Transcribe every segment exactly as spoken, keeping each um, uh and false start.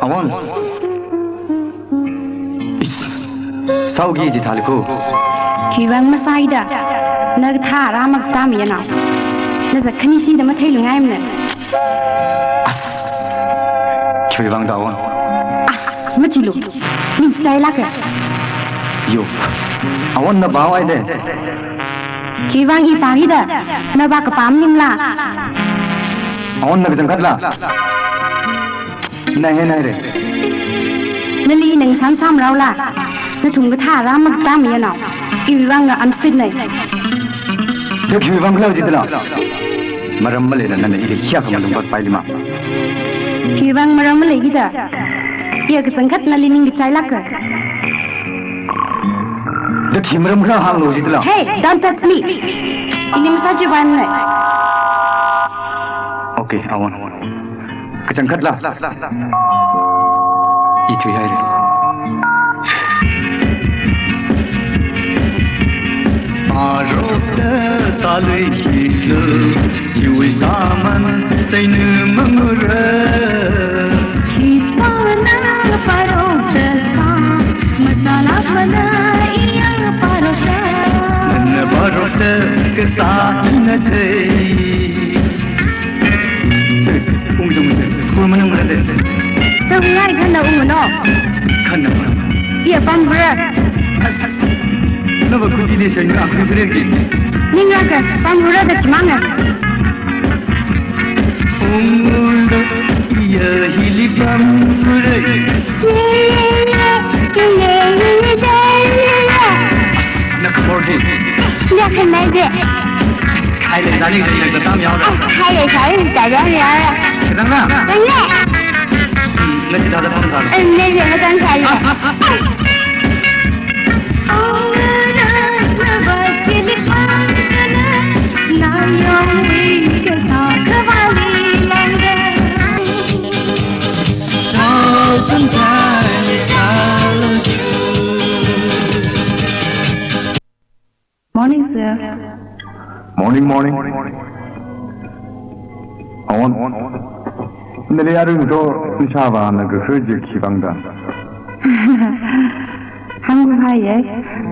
Awon. Is. Sāuki jithālikho. Khiwuivang masāida. Na kathā rā makatā mayanao. Na zat khani sida matheilungaimana. As. Khiwuivang da Awon. As, machilu. Ning chailāka. Yo. Awon na baohaide. Khiwuivang i pāngida, nava kapam ningla. Awon na kachangkhatla. Nai he nai re. Nali nang san samraola. Nathum kathā rā makatā mayanao. Iwuivang na unfit nai. Da khiwuivang khala jitla. Maram maleila nana ili khayākha malungpatpailima. Khiwuivang maram maleikida. Iya kachangkhat nali ning kachailāka. Da khi maram khala hānglu jitla. Hey, don't touch me. Ini masā chiwuivang nai. Okay, Awon. Kachangkhatla. I thuihaire. Arokta salui kilu, chiwui sāman saina mangura. Khipāna parokta sā, masālākmana iyang parokta. Nana parokta kasā ina thei. Sir, ungzang sir, school manang manang de. Tang ngai khanna ungno. Khanna. Iya pamra. As. Nava kutili sir, na aku sir ji. Ninga ka pamra da chimanga. Ungulda iya hili pamra. As, na khamor ji. Ya khanai de. As, khai le zani zani na tam yaora. As, khai le zani zani tam yaora. Kazang na? Zani. Hmm, na kita da tam zani. Eh, ne ne na tam zani. As, as, as, as. Thousand times I love you. Morning, sir. Morning, morning. Awon. Nali aring to nishāvāna kakhur ji khipāngda. Hāngkhavai ye,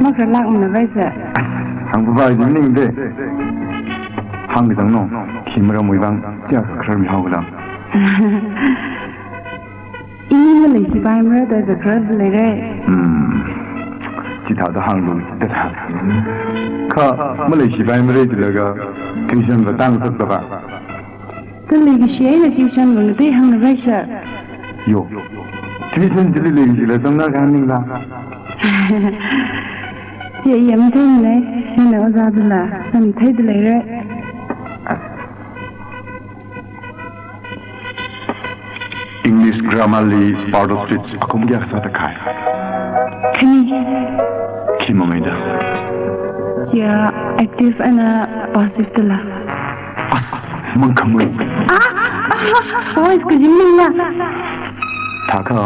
makhararlākmana vai sir. As, hāngkhavai ji maningde. Hāngkazangno, khi maramwui vang, chiya kakharar mihaokhala. Ini maleishipaimara da kakharar leire. Hmm. Chithāda hānglu chithāda. Kha maleishipaimarai jilaga tuition va tang sāsāva. Kha leikashi eina tuition va ngatei hāngna vai sir. Yo. Tuition chili leikashila zangna kahāng ningla. Chi yam theinai, nana ojā dala, nana theida leire. As. English grammar li part of speech akhum kayākha sāda khai? Khani. Khi mangaida? Ya, active eina passive sāla. As, mangkhamui. Ah, ah, voice kazim ningla. Thākha,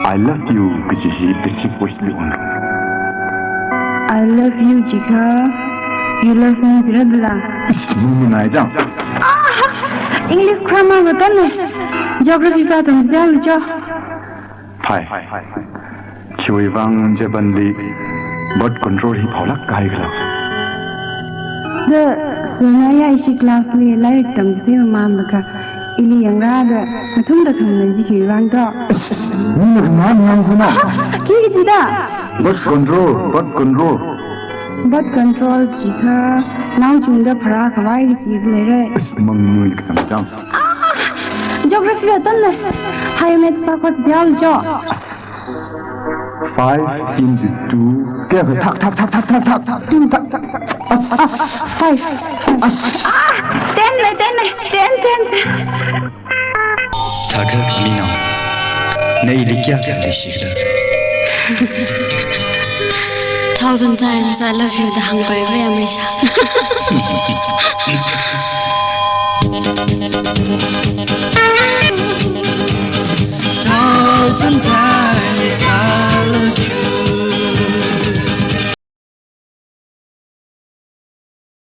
I love you kaji hi passive voice li onlu. I love you jikha, you love me jira dala. Is, mungminai jang. Ah, English grammar va tamne. Geography va tamchitheialu cho. Phai. Chiwui vang Japan li birth control hi phaolāk kahai khala. Da, sir na ya ishi class li lairik tamchithei mamānlaga, ili yangra da, ngathumda khanganā ji hiwui vang to. Nina khanganā hāngkhuina. Ha, khi kajida? Birth control, birth control. Birth control jikha, naochungda pharākhavai kaji leire. Is, mangnui kasang chang. Ah, geography va tamne. Higher maths va kachitheialu cho. Five into two. Kayākha thak, thak, thak. Two thak, thak. As, as, five. As. Ah, ten ne, ten ne. Ten, ten, ten. Thākha khaminao. Na ili kayākha leishikhala? Thousand times I love you da hāngpai vai ya maisha.